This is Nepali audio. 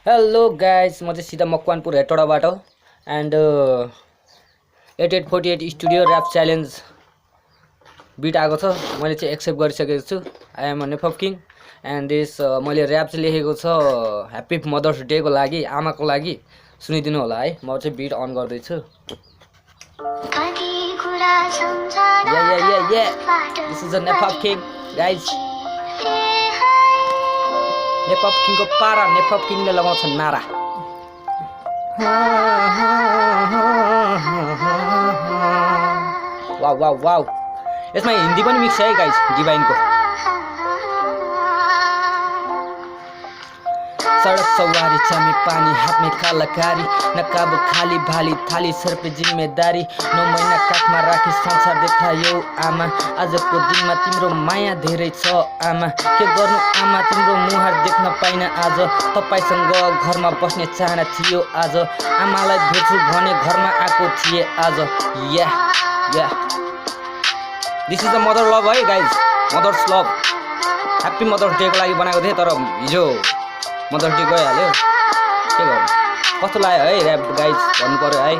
हेलो गाइस, म चाहिँ सीधा मकवानपुर हेटौडाबाट and 8848 studio rap challenge beat आएको छ। मैले चाहिँ एक्सेप्ट गरिसकेको छु। I am a Nepf king and this मैले ऱ्याप चाहिँ लेखेको छ ह्याप्पी मदर्स डे को लागि, आमाको लागि। सुनिदिनु होला है। म चाहिँ बिट अन गर्दैछु। This is a Nepf king guys. Nepf किङको पारा, नेपफ किङले लगाउँछ नारा। वाउ वाउ वाउ, यसमा हिन्दी पनि मिक्स है गाइस, डिभाइनको। सडक सवारी चामी पानी हाथ में कलाकारी, नकाब खाली भाली थाली सर पे जिम्मेदारी। 9 महिना काखमा राखी संसार देखायौ आमा, आजको दिनमा तिम्रो माया धेरै छ आमा। के गर्नु आमा, तिम्रो मुहार देख्न पाइन आज। तपाईसँग घरमा बस्ने चाहना थियो आज, आमालाई भेट्छु भने घरमा आएको थिए आज। Yeah this is the mother love है guys, mother's love. Happy mother's day को लागि बनाएको थिएँ, तर हिजो मदर्स डे गइहाल्यो। के गर्नु, कस्तो लाग्यो है ऱ्याप गाइज भन्नु पर्यो है।